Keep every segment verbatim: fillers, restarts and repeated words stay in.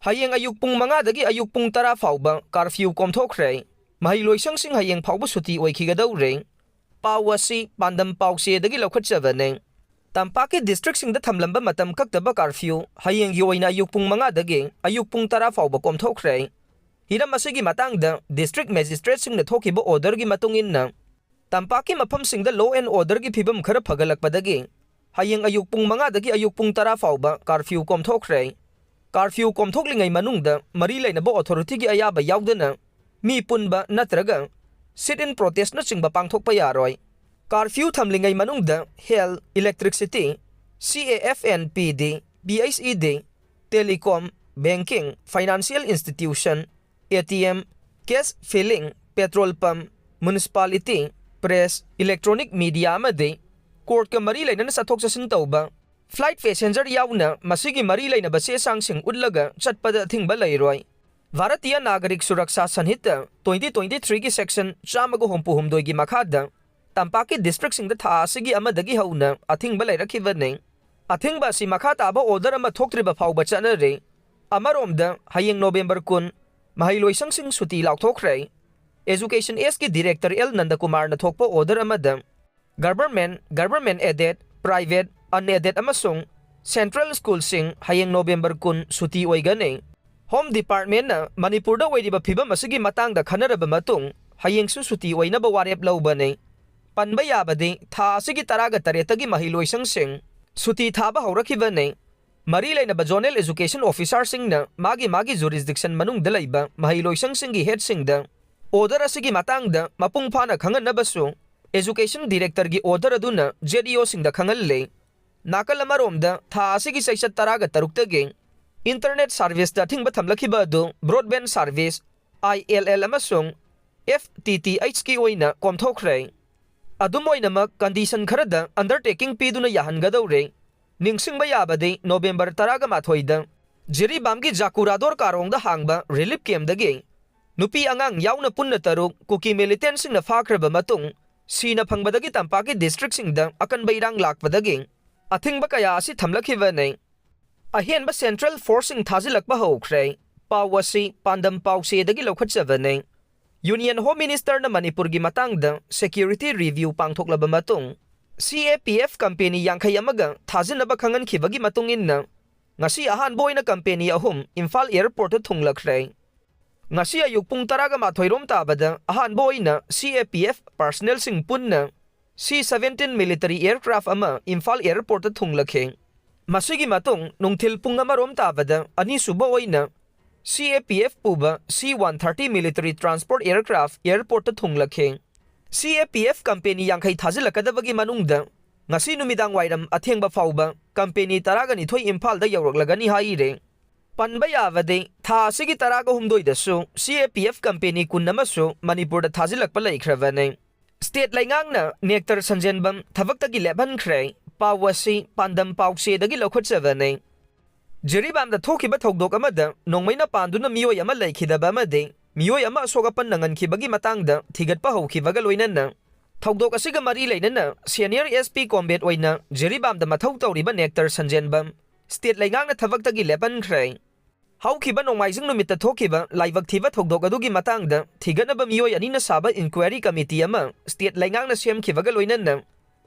ꯍꯌꯦꯡ ꯑꯌꯨꯛ ꯄꯨꯡ ꯃꯉꯥꯗꯒꯤ ꯑꯌꯨꯛ ꯄꯨꯡ ꯇꯔꯥ ꯐꯥꯎꯕ ꯀꯥꯔꯐ꯭ꯌꯨ ꯀꯣꯝꯊꯣꯛꯈ꯭ꯔꯦ꯫ ꯃꯍꯩꯂꯣꯏꯁꯪꯁꯤꯡ ꯍꯌꯦꯡ ꯐꯥꯎꯕ ꯁꯨꯇꯤ ꯑꯣꯏꯈꯤꯒꯗꯧꯔꯦ꯫ ꯄꯥꯎ ꯑꯁꯤ ꯄꯥꯟꯗꯝ ꯄꯥꯎꯆꯦꯗꯒꯤ ꯂꯧꯈꯠꯆꯕꯅꯦ꯫ ꯇꯝꯄꯥꯛꯀꯤ ꯗꯤꯁꯇ꯭ꯔꯤꯛꯁꯤꯡꯗ ꯊꯝꯂꯝꯕ ꯃꯇꯝ ꯀꯛꯇꯕ ꯀꯥꯔꯐ꯭ꯌꯨ ꯍꯌꯦꯡꯒꯤ ꯑꯣꯏꯅ ꯑꯌꯨꯛ ꯄꯨꯡ ꯃꯉꯥꯗꯒꯤ ꯑꯌꯨꯛ ꯄꯨꯡ ꯇꯔꯥ ꯐꯥꯎꯕ ꯀꯣꯝꯊꯣꯛꯈ꯭ꯔꯦ꯫ ꯍꯤꯔꯝ ꯑꯁꯤꯒꯤ ꯃꯇꯥꯡꯗ ꯗꯤꯁꯇ꯭ꯔꯤꯛ ꯃꯦꯖꯤꯁꯇ꯭ꯔꯦꯠꯁꯤꯡꯅ ꯊꯣꯛꯈꯤꯕ ꯑꯣꯔꯗꯔꯒꯤ ꯃꯇꯨꯡ ꯏꯟꯅ, ꯇꯝꯄꯥꯛꯀꯤ ꯃꯐꯝꯁꯤꯡꯗ law and orderꯒꯤ ꯐꯤꯕꯝ ꯈꯔ ꯐꯒꯠꯂꯛꯄꯗꯒꯤ ꯍꯌꯦꯡ ꯑꯌꯨꯛ ꯄꯨꯡ ꯃꯉꯥꯗꯒꯤ ꯑꯌꯨꯛ ꯄꯨꯡ ꯇꯔꯥ ꯐꯥꯎꯕ ꯀꯥꯔꯐ꯭ꯌꯨ ꯀꯣꯝꯊꯣꯛꯈ꯭ꯔꯦ꯫ ꯀꯥꯔꯐ꯭ꯌꯨ ꯀꯣꯝꯊꯣꯛꯂꯤꯉꯩ ꯃꯅꯨꯡꯗ ꯃꯔꯤ ꯂꯩꯅꯕ ꯑꯣꯊꯣꯔꯤꯇꯤꯒꯤ ꯑꯌꯥꯕ ꯌꯥꯎꯗꯅ ꯃꯤ ꯄꯨꯟꯕ ꯅꯠꯇ꯭ꯔꯒ sit-in protestꯅꯆꯤꯡꯕ ꯄꯥꯡꯊꯣꯛꯄ ꯌꯥꯔꯣꯏ꯫ ꯀꯥꯔꯐ꯭ꯌꯨ ꯊꯝꯂꯤꯉꯩ ꯃꯅꯨꯡꯗ health, electricity, C A F and P D, P H E D, telecom, banking, financial institution, A T M, cash filling, petrol pump, municipality, press, electronic media ꯑꯃꯗꯤ courtꯀ ꯃꯔꯤ ꯂꯩꯅꯅ ꯆꯠꯊꯣꯛ ꯆꯠꯁꯤꯟ ꯇꯧꯕ, flight passenger ꯌꯥꯎꯅ ꯃꯁꯤꯒꯤ ꯃꯔꯤ ꯂꯩꯅꯕ ꯆꯦ ꯆꯥꯡꯁꯤꯡ ꯎꯠꯂꯒ ꯆꯠꯄꯗ ꯑꯊꯤꯡꯕ ꯂꯩꯔꯣꯏ꯫ ꯚꯥꯔꯇꯤꯌ ꯅꯥꯒꯔꯤꯛ ꯁꯨꯔꯛꯁꯥ ꯁꯟꯍꯤꯇꯥ twenty twenty-threeꯒꯤ section ꯆꯥꯝꯃꯒ ꯍꯨꯝꯐꯨ ꯍꯨꯝꯗꯣꯏꯒꯤ ꯃꯈꯥꯗ ꯇꯝꯄꯥꯛꯀꯤ ꯗꯤꯁꯇ꯭ꯔꯤꯛꯁꯤꯡꯗ ꯊꯥ ꯑꯁꯤꯒꯤ ꯑꯃꯗꯒꯤ ꯍꯧꯅ ꯑꯊꯤꯡꯕ ꯂꯩꯔꯛꯈꯤꯕꯅꯤ꯫ ꯑꯊꯤꯡꯕ ꯑꯁꯤ ꯃꯈꯥ ꯇꯥꯕ ꯑꯣꯔꯗꯔ ꯑꯃ ꯊꯣꯛꯇ꯭ꯔꯤꯕ ꯐꯥꯎꯕ ꯆꯠꯅꯔꯤ꯫ ꯑꯃꯔꯣꯝꯗ, ꯍꯌꯦꯡ ꯅꯣꯕꯦꯝꯕꯔ ꯀꯨꯟ, ꯃꯍꯩꯂꯣꯏꯁꯪꯁꯤꯡ ꯁꯨꯇꯤ ꯂꯥꯎꯊꯣꯛꯈ꯭ꯔꯦ꯫ ꯑꯦꯖꯨꯀꯦꯁꯟ ꯑꯦꯁꯀꯤ ꯗꯤꯔꯦꯛꯇꯔ ꯑꯦꯜ ꯅꯟꯗꯀꯨꯃꯥꯔꯅ ꯊꯣꯛꯄ ꯑꯣꯔꯗꯔ ꯑꯃꯗ, government, government aided, private, unaided ꯑꯃꯁꯨꯡ ꯁꯦꯟꯇ꯭ꯔꯦꯜ ꯁ꯭ꯀꯨꯜꯁꯤꯡ ꯍꯌꯦꯡ ꯅꯣꯕꯦꯝꯕꯔ ꯀꯨꯟ ꯁꯨꯇꯤ ꯑꯣꯏꯒꯅꯤ꯫ ꯍꯣꯝ ꯗꯤꯄꯥꯔꯠꯃꯦꯟꯠꯅ ꯃꯅꯤꯄꯨꯔꯗ ꯑꯣꯏꯔꯤꯕ ꯐꯤꯕꯝ ꯑꯁꯤꯒꯤ ꯃꯇꯥꯡꯗ ꯈꯟꯅꯔꯕ ꯃꯇꯨꯡ ꯍꯌꯦꯡꯁꯨ ꯁꯨꯇꯤ ꯑꯣꯏꯅꯕ ꯋꯥꯔꯦꯞ ꯂꯧꯕꯅꯤ꯫ ꯄꯟꯕ ꯌꯥꯕꯗꯤ, ꯊꯥ ꯑꯁꯤꯒꯤ ꯇꯔꯥꯒ ꯇꯔꯦꯠꯇꯒꯤ ꯃꯍꯩꯂꯣꯏꯁꯪꯁꯤꯡ ꯁꯨꯇꯤ ꯊꯥꯕ ꯍꯧꯔꯛꯈꯤꯕꯅꯤ꯫ ꯃꯔꯤ ꯂꯩꯅꯕ ꯖꯣꯅꯦꯜ ꯑꯦꯖꯨꯀꯦꯁꯟ ꯑꯣꯐꯤꯁꯥꯔꯁꯤꯡꯅ ꯃꯥꯒꯤ ꯃꯥꯒꯤ ꯖꯨꯔꯤꯁꯗꯤꯛꯁꯟ ꯃꯅꯨꯡꯗ ꯂꯩꯕ ꯃꯍꯩꯂꯣꯏꯁꯪꯁꯤꯡꯒꯤ ꯍꯦꯗꯁꯤꯡꯗ ꯑꯣꯔꯗꯔ ꯑꯁꯤꯒꯤ ꯃꯇꯥꯡꯗ ꯃꯄꯨꯡ ꯐꯥꯅ ꯈꯪꯍꯟꯅꯕꯁꯨ ꯑꯦꯖꯨꯀꯦꯁꯟ ꯗꯤꯔꯦꯛꯇꯔꯒꯤ ꯑꯣꯔꯗꯔ ꯑꯗꯨꯅ ꯖꯦꯗ ꯏ ꯑꯣꯁꯤꯡꯗ ꯈꯪꯍꯜꯂꯦ꯫ ꯅꯥꯀꯜ ꯑꯃꯔꯣꯝꯗ, ꯊꯥ ꯑꯁꯤꯒꯤ ꯆꯩꯆꯠ ꯇꯔꯥꯒ ꯇꯔꯨꯛꯇꯒꯤ ꯏꯟꯇꯔꯅꯦꯠ ꯁꯥꯔꯚꯤꯁꯇ ꯑꯊꯤꯡꯕ ꯊꯝꯂꯛꯈꯤꯕ ꯑꯗꯨ ꯕ꯭ꯔꯣꯗꯕꯦꯟ ꯁꯥꯔꯚꯤꯁ, ꯑꯥꯏ ꯑꯦꯜ ꯑꯦꯜ, ꯑꯃꯁꯨꯡ ꯑꯦꯐ ꯇꯤ ꯇꯤ ꯑꯩꯆꯀꯤ ꯑꯣꯏꯅ ꯀꯣꯝꯊꯣꯛꯈ꯭ꯔꯦ꯫ ꯑꯗꯨꯝ ꯑꯣꯏꯅꯃꯛ, ꯀꯟꯗꯤꯁꯟ ꯈꯔꯗ ꯑꯟꯗꯔꯇꯦꯀꯤꯡ ꯄꯤꯗꯨꯅ ꯌꯥꯍꯟꯒꯗꯧꯔꯦ꯫ ꯅꯤꯡꯁꯤꯡꯕ ꯌꯥꯕꯗꯤ, ꯅꯣꯕꯦꯝꯕꯔ ꯇꯔꯥꯒ ꯃꯥꯊꯣꯏꯗ ꯖꯤꯔꯤꯕꯥꯝꯒꯤ ꯖꯥꯀꯨꯔꯥꯗꯣꯔ ꯀꯥꯔꯣꯡꯗ ꯍꯥꯡꯕ ꯔꯤꯂꯤꯐ ꯀꯦꯝꯞꯇꯒꯤ ꯅꯨꯄꯤ ꯑꯉꯥꯡ ꯌꯥꯎꯅ ꯄꯨꯟꯅ ꯇꯔꯨꯛ ꯀꯨꯀꯤ ꯃꯤꯂꯤꯇꯦꯟꯠꯁꯤꯡꯅ ꯐꯥꯈ꯭ꯔꯕ ꯃꯇꯨꯡ, ꯁꯤꯅ ꯐꯪꯕꯗꯒꯤ ꯇꯝꯄꯥꯛꯀꯤ ꯗꯤꯁꯇ꯭ꯔꯤꯛꯁꯤꯡꯗ ꯑꯀꯟꯕ ꯏꯔꯥꯡ ꯂꯥꯛꯄꯗꯒꯤ ꯑꯊꯤꯡꯕ ꯀꯌꯥ ꯑꯁꯤ ꯊꯝꯂꯛꯈꯤꯕꯅꯤ꯫ ꯑꯍꯦꯟꯕ ꯁꯦꯟꯇ꯭ꯔꯦꯜ ꯐꯣꯔꯁꯁꯤꯡ ꯊꯥꯖꯤꯜꯂꯛꯄ ꯍꯧꯈ꯭ꯔꯦ꯫ ꯄꯥꯎ ꯑꯁꯤ ꯄꯥꯟꯗꯝ ꯄꯥꯎꯆꯦꯗꯒꯤ ꯂꯧꯈꯠꯆꯕꯅꯤ꯫ ꯌꯨꯅꯤꯌꯟ ꯍꯣꯝ ꯃꯤꯅꯤꯁꯇꯔꯅ ꯃꯅꯤꯄꯨꯔꯒꯤ ꯃꯇꯥꯡꯗ ꯁꯦꯀ꯭ꯌꯨꯔꯤꯇꯤ ꯔꯤꯚ꯭ꯌꯨ ꯄꯥꯡꯊꯣꯛꯂꯕ ꯃꯇꯨꯡ, ꯁꯤ ꯑꯦ ꯄꯤ ꯑꯦꯐ ꯀꯝꯄꯦꯅꯤ ꯌꯥꯡꯈꯩ ꯑꯃꯒ ꯊꯥꯖꯤꯟꯅꯕ ꯈꯪꯍꯟꯈꯤꯕꯒꯤ ꯃꯇꯨꯡ ꯏꯟꯅ, ꯉꯁꯤ ꯑꯍꯥꯟꯕ ꯑꯣꯏꯅ ꯀꯝꯄꯦꯅꯤ ꯑꯍꯨꯝ ꯏꯝꯐꯥꯜ ꯑꯦꯌꯔꯄꯣꯔꯠꯇ ꯊꯨꯡꯂꯈ꯭ꯔꯦ꯫ ꯉꯁꯤ ꯑꯌꯨꯛ ꯄꯨꯡ ꯇꯔꯥꯒ ꯃꯥꯊꯣꯏ ꯔꯣꯝ ꯇꯥꯕꯗ ꯑꯍꯥꯟꯕ ꯑꯣꯏꯅ ꯁꯤ ꯑꯦ ꯄꯤ ꯑꯦꯐ ꯄꯥꯔꯁꯅꯦꯜꯁꯤꯡ ꯄꯨꯟꯅ ꯁꯤ ꯁꯚꯦꯟꯇꯤꯟ ꯃꯤꯂꯤꯇꯔꯤ ꯑꯦꯌꯔꯀ꯭ꯔꯥꯐ ꯑꯃ ꯏꯝꯐꯥꯜ ꯑꯦꯌꯔꯄꯣꯔꯠꯇ ꯊꯨꯡꯂꯈꯤ꯫ ꯃꯁꯤꯒꯤ ꯃꯇꯨꯡ ꯅꯨꯡꯊꯤꯜ ꯄꯨꯡ ꯑꯃ ꯔꯣꯝ ꯇꯥꯕꯗ ꯑꯅꯤꯁꯨꯕ ꯑꯣꯏꯅ ꯁꯤ ꯑꯦ ꯄꯤ ꯑꯦꯐ ꯄꯨꯕ ꯁꯤ one thirty military transport aircraft ꯑꯦꯌꯔꯄꯣꯔꯠꯇ ꯊꯨꯡꯂꯈꯤ꯫ ꯁꯤ ꯑꯦ ꯄꯤ ꯑꯦꯐ ꯀꯝꯄꯦꯅꯤ ꯌꯥꯡꯈꯩ ꯊꯥꯖꯤꯜꯂꯛꯀꯗꯕꯒꯤ ꯃꯅꯨꯡꯗ ꯉꯁꯤ ꯅꯨꯃꯤꯗꯥꯡ ꯋꯥꯏꯔꯝ ꯑꯊꯦꯡꯕ ꯐꯥꯎꯕ ꯀꯝꯄꯦꯅꯤ ꯇꯔꯥꯒ ꯅꯤꯊꯣꯏ ꯏꯝꯐꯥꯜꯗ ꯌꯧꯔꯛꯂꯒꯅꯤ ꯍꯥꯏꯔꯦ꯫ ꯄꯟꯕ ꯌꯥꯕꯗꯤ, ꯊꯥ ꯑꯁꯤꯒꯤ ꯇꯔꯥꯒ ꯍꯨꯝꯗꯣꯏꯗꯁꯨ ꯁꯤ ꯑꯦ ꯄꯤ ꯑꯦꯐ ꯀꯝꯄꯦꯅꯤ ꯀꯨꯟ ꯑꯃꯁꯨ ꯃꯅꯤꯄꯨꯔꯗ ꯊꯥꯖꯤꯜꯂꯛꯄ ꯂꯩꯈ꯭ꯔꯕꯅꯤ꯫ ꯁ꯭ꯇꯦꯠ ꯂꯩꯉꯥꯛꯅ ꯅꯦꯛꯇꯔ ꯁꯟꯖꯦꯟꯕꯝ ꯊꯕꯛꯇꯒꯤ ꯂꯦꯞꯍꯟꯈ꯭ꯔꯦ꯫ ꯄꯥꯎ ꯑꯁꯤ ꯄꯥꯟꯗꯝ ꯄꯥꯎꯆꯦꯗꯒꯤ ꯂꯧꯈꯠꯆꯕꯅꯤ꯫ ꯖꯤꯔꯤꯕꯥꯝꯗ ꯊꯣꯛꯈꯤꯕ ꯊꯧꯗꯣꯛ ꯑꯃꯗ ꯅꯣꯡꯃꯩꯅ ꯄꯥꯟꯗꯨꯅ ꯃꯤꯑꯣꯏ ꯑꯃ ꯂꯩꯈꯤꯗꯕ ꯑꯃꯗꯤ ꯃꯤꯑꯣꯏ ꯑꯃ ꯑꯁꯣꯛ ꯑꯄꯟ ꯅꯪꯍꯟꯈꯤꯕꯒꯤ ꯃꯇꯥꯡꯗ ꯊꯤꯒꯠꯄ ꯍꯧꯈꯤꯕꯒ ꯂꯣꯏꯅꯅ, ꯊꯧꯗꯣꯛ ꯑꯁꯤꯒ ꯃꯔꯤ ꯂꯩꯅꯅ ꯁꯦꯅꯤꯌꯔ ꯑꯦꯁ ꯄꯤ ꯀꯣꯝꯕꯦꯠ ꯑꯣꯏꯅ ꯖꯤꯔꯤꯕꯥꯝꯗ ꯃꯊꯧ ꯇꯧꯔꯤꯕ ꯅꯦꯛꯇꯔ ꯁꯟꯖꯦꯟꯕꯝ ꯁ꯭ꯇꯦꯠ ꯂꯩꯉꯥꯛꯅ ꯊꯕꯛꯇꯒꯤ ꯂꯦꯞꯍꯟꯈ꯭ꯔꯦ꯫ ꯍꯧꯈꯤꯕ ꯅꯣꯡꯃꯥꯏꯖꯤꯡ ꯅꯨꯃꯤꯠꯇ ꯊꯣꯛꯈꯤꯕ ꯂꯥꯏꯕꯛ ꯊꯤꯕ ꯊꯧꯗꯣꯛ ꯑꯗꯨꯒꯤ ꯃꯇꯥꯡꯗ ꯊꯤꯒꯠꯅꯕ ꯃꯤꯑꯣꯏ ꯑꯅꯤꯅ ꯁꯥꯕ ꯏꯟꯀ꯭ꯋꯥꯏꯔꯤ ꯀꯃꯤꯇꯤ ꯑꯃ ꯁ꯭ꯇꯦꯠ ꯂꯩꯉꯥꯛꯅ ꯁꯦꯝꯈꯤꯕꯒ ꯂꯣꯏꯅꯅ,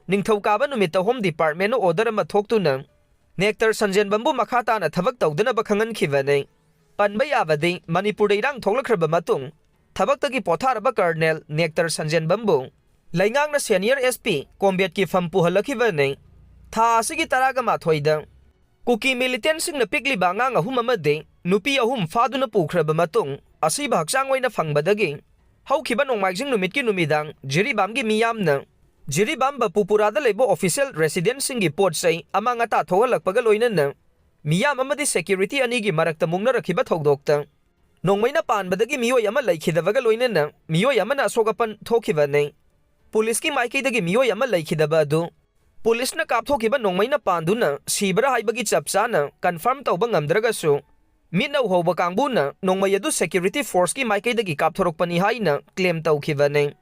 ꯅꯤꯡꯊꯧꯀꯥꯕ ꯅꯨꯃꯤꯠꯇ ꯍꯣꯝ ꯗꯤꯄꯥꯔꯠꯃꯦꯟꯅ ꯑꯣꯔꯗꯔ ꯑꯃ ꯊꯣꯛꯇꯨꯅ ꯅꯦꯛꯇꯔ ꯁꯟꯖꯦꯟꯕꯝꯕꯨ ꯃꯈꯥ ꯇꯥꯅ ꯊꯕꯛ ꯇꯧꯗꯅꯕ ꯈꯪꯍꯟꯈꯤꯕꯅꯤ꯫ ꯄꯟꯕ ꯌꯥꯕꯗꯤ, ꯃꯅꯤꯄꯨꯔꯗ ꯏꯔꯥꯡ ꯊꯣꯛꯂꯛꯈ꯭ꯔꯕ ꯃꯇꯨꯡ ꯊꯕꯛꯇꯒꯤ ꯄꯣꯊꯥꯔꯕ ꯀꯔꯅꯦꯜ ꯅꯦꯛꯇꯔ ꯁꯟꯖꯦꯟꯕꯝꯕꯨ ꯂꯩꯉꯥꯛꯅ ꯁꯦꯅꯤꯌꯔ ꯑꯦꯁ ꯄꯤ ꯀꯣꯝꯕꯦꯠꯀꯤ ꯐꯝ ꯄꯨꯍꯜꯂꯛꯈꯤꯕꯅꯤ꯫ ꯊꯥ ꯑꯁꯤꯒꯤ ꯇꯔꯥꯒ ꯃꯥꯊꯣꯏꯗ ꯀꯨꯀꯤ ꯃꯤꯂꯤꯇꯦꯟꯁꯤꯡꯅ ꯄꯤꯛꯂꯤꯕ ꯑꯉꯥꯡ ꯑꯍꯨꯝ ꯑꯃꯗꯤ ꯅꯨꯄꯤ ꯑꯍꯨꯝ ꯐꯥꯗꯨꯅ ꯄꯨꯈ꯭ꯔꯕ ꯃꯇꯨꯡ, ꯑꯁꯤꯕ ꯍꯛꯆꯥꯡ ꯑꯣꯏꯅ ꯐꯪꯕꯗꯒꯤ ꯍꯧꯈꯤꯕ ꯅꯣꯡꯃꯥꯏꯖꯤꯡ ꯅꯨꯃꯤꯠꯀꯤ ꯅꯨꯃꯤꯗꯥꯡ ꯖꯤꯔꯤꯕꯥꯝꯒꯤ ꯃꯤꯌꯥꯝꯅ ꯖꯤꯔꯤꯕꯥꯝ ꯕꯄꯨꯄꯨꯔꯥꯗ ꯂꯩꯕ ꯑꯣꯐꯤꯁꯤꯌꯦꯜ ꯔꯦꯁꯤꯗꯦꯟꯁꯁꯤꯡꯒꯤ ꯄꯣꯠ ꯆꯩ ꯑꯃꯥꯡ ꯑꯇꯥ ꯊꯣꯛꯍꯜꯂꯛꯄꯒ ꯂꯣꯏꯅꯅ ꯃꯤꯌꯥꯝ ꯑꯃꯗꯤ ꯁꯦꯀ꯭ꯌꯨꯔꯤꯇꯤ ꯑꯅꯤꯒꯤ ꯃꯔꯛꯇ ꯃꯨꯛꯅꯔꯛꯈꯤꯕ ꯊꯧꯗꯣꯛꯇ ꯅꯣꯡꯃꯩꯅ ꯄꯥꯟꯕꯗꯒꯤ ꯃꯤꯑꯣꯏ ꯑꯃ ꯂꯩꯈꯤꯗꯕꯒ ꯂꯣꯏꯅꯅ ꯃꯤꯑꯣꯏ ꯑꯃꯅ ꯑꯁꯣꯛ ꯑꯄꯟ ꯊꯣꯛꯈꯤꯕꯅꯤ꯫ ꯄꯨꯂꯤꯁꯀꯤ ꯃꯥꯏꯀꯩꯗꯒꯤ ꯃꯤꯑꯣꯏ ꯑꯃ ꯂꯩꯈꯤꯗꯕ ꯑꯗꯨ ꯄꯨꯂꯤꯁꯅ ꯀꯥꯞꯊꯣꯛꯈꯤꯕ ꯅꯣꯡꯃꯩꯅ ꯄꯥꯟꯗꯨꯅ ꯁꯤꯕ꯭ꯔꯥ ꯍꯥꯏꯕꯒꯤ ꯆꯞ ꯆꯥꯅ ꯀꯟꯐꯥꯔꯝ ꯇꯧꯕ ꯉꯝꯗ꯭ꯔꯒꯁꯨ, ꯃꯤꯠꯅ ꯎꯍꯧꯕ ꯀꯥꯡꯕꯨꯅ ꯅꯣꯡꯃꯩ ꯑꯗꯨ ꯁꯦꯀ꯭ꯌꯨꯔꯤꯇꯤ ꯐꯣꯔꯁꯀꯤ ꯃꯥꯏꯀꯩꯗꯒꯤ ꯀꯥꯞꯊꯣꯔꯛꯄꯅꯤ ꯍꯥꯏꯅ ꯀ꯭ꯂꯦꯝ ꯇꯧꯈꯤꯕꯅꯤ꯫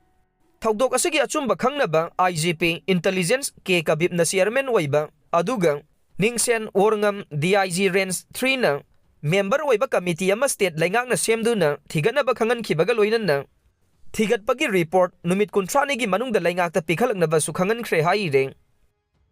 ꯊꯧꯗꯣꯛ ꯑꯁꯤꯒꯤ ꯑꯆꯨꯝꯕ ꯈꯪꯅꯕ I G P intelligence K ꯀꯕꯤꯞꯅ ꯆꯤꯌꯔꯃꯦꯟ ꯑꯣꯏꯕ, ꯑꯗꯨꯒ Ningshen Worngam, D I G range ꯊ꯭ꯔꯤꯅ ꯃꯦꯝꯕꯔ ꯑꯣꯏꯕ ꯀꯃꯤꯇꯤ ꯑꯃ ꯁ꯭ꯇꯦꯠ ꯂꯩꯉꯥꯛꯅ ꯁꯦꯝꯗꯨꯅ ꯊꯤꯒꯠꯅꯕ ꯈꯪꯍꯟꯈꯤꯕꯒ ꯂꯣꯏꯅꯅ ꯊꯤꯒꯠꯄꯒꯤ ꯔꯤꯄꯣꯔꯠ ꯅꯨꯃꯤꯠ ꯀꯨꯟꯊ꯭ꯔꯥꯅꯤꯒꯤ ꯃꯅꯨꯡꯗ ꯂꯩꯉꯥꯛꯇ ꯄꯤꯈꯠꯂꯛꯅꯕꯁꯨ ꯈꯪꯍꯟꯈ꯭ꯔꯦ ꯍꯥꯏꯔꯦ꯫